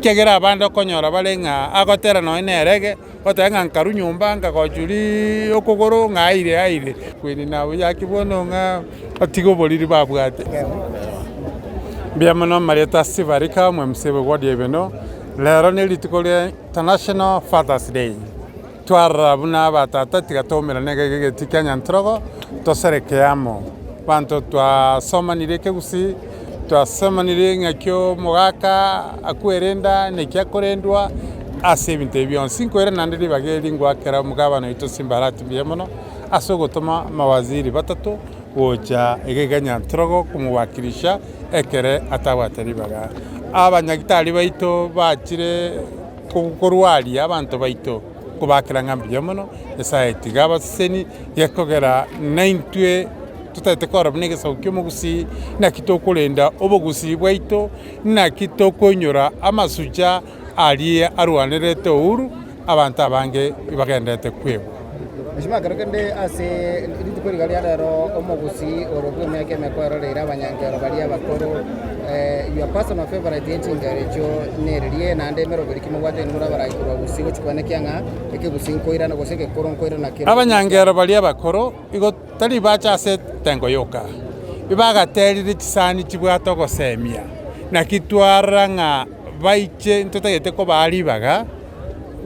Ekiagera abande okonyora bare ng'a agotera nonye na erege, goteba ng'a nkarwa nyomba nkagochuriiii okogoro ng'a aire aire. Queen nabo yaki bono ng'a batige oboriri babwate. Mbuya mono amarieta Steve Arika, omwemc bwe ward ya Ibeno, rero ne rituko ria International Fathers Day. Twarora buna abatata tiga toumerane iga egetii kia Nyantrogo, toserekee amo. Abanto twasomanire ekegusii, twasomanire ng'aki omogaka akwerenda, naki akorendwa, ase ebinto ebi bionsi. Nkoira naende ribaga eri ngoakera omogabana oito Simba Arati mbuya mono, ase ogotoma amawaziri batato gocha iga iga Nyantrogo komowakilisha ekere atabwate ribaga. Abanyagitari baito bachire. Korwaria abanto baito, kobakera ng'a mbuya mono, Nyasae tiga abaseseni, gekogera naintwe totagete korora buna egesaku ki'omogusii, naki tokorenda obogusii bwaito, naki tokoinyora amasucha aria arwanerete uhuru, abanto abange bagenderete kwegwa. Mheshimiwa ekero kende ase rituko riga ria rero omogusii ore bw'emiaka emeko eroreire abanyankero baria abakoro your personal favorite ye chingero echio neririe naende emeroberi ki mobwate inwe abarai korwa gusii gochia koenekia ng'a ekegusii nkoirana gose egekoro nkoirana kere. Abanyankero baria abakoro igo tari bacha ase etengo yoka, ibagaterire chisani chibwate ogosemia, naki twarora ng'a baiche ntotagete kobaa ribaga.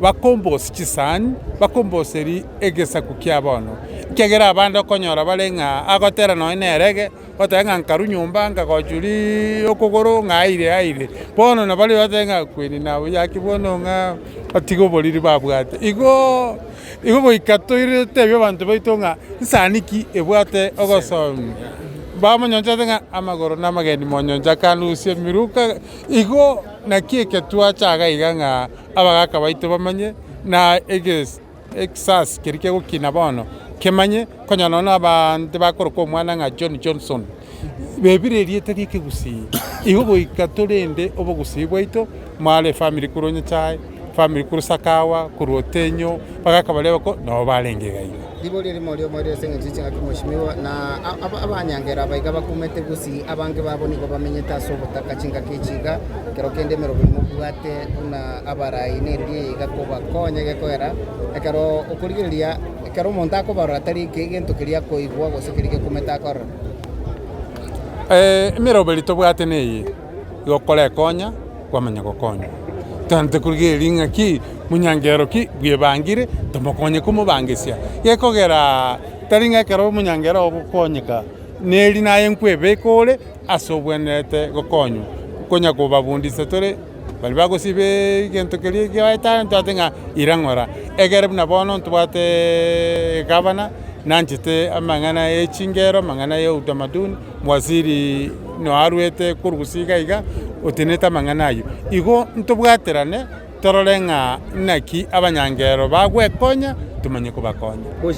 Bakombosie chisani, bakomboserie egesaku kia bono, ekiagera abande okonyora bare ng'a agotera nonye na erege, goteba ng'a nkarwa nyomba nkagochuriiii okogoro ng'a aire aire. Bono nabaria bateba ng'a kweni nabo yaki bono ng'a batige oboriri babwate. Igoo igo goika toire totebie abanto baito ng'a nsani ki ebwate ogosomia. Bamonyonchete ng'a amagoro na amageni monyoncha akanusia emiruka, igo naki eke twacha iga iga ng'a. Abagaaka baito bamanye, na egesasi keria kegokina bono kemanye, konya nonya na abanto bakoroka omwana ng'a John Johnson, bebire erieta ria ekegusii. Igo goika torende obogusii bwaito, mware efamiri korwa Nyachae, efamiri korwa Sakawa, korwa Otenyo, abagaaka baria abakoro nabo barenge iga iga. Riborio erimo riomoerio ase engencho ye chingaki Mweshimiwa, na abanyangera aba iga bakumete gusii, abange babo nigo bamenyete ase obotaka chingaki echi iga, ekero kende emeroberi mobwate buna abarai neriria eye iga kobakonya gekoera, ekero okorigereria ekero omonto akobarora tari egento keria akoigwa gose keria gekumete akorora. Emeroberi tobwate neye, gokora ekonya. Kwamanya gokonywa. Totante korigereria ng'aki monyangero ki bwebangire, tomokonye komobangesia. Gekogera tari ng'a ekero omonyangero ogokonyeka, neri naye nkwebeka ore ase obwenerete gokonywa. Konya kobabundisa tore, baria bagosiba egento keria ekiaetana ntwate ng'a ira ng'ora. Egere buna bono ntobwate gavana, nanchete amang'ana ya echingero, amang'ana ya utamaduni. Mwasiri noarwete korwa gose iga iga, otenenete amang'ana ayio. Igo ntobwaterane torore ng'a naki abanyangero bagwekonya, tomanye kobakonya.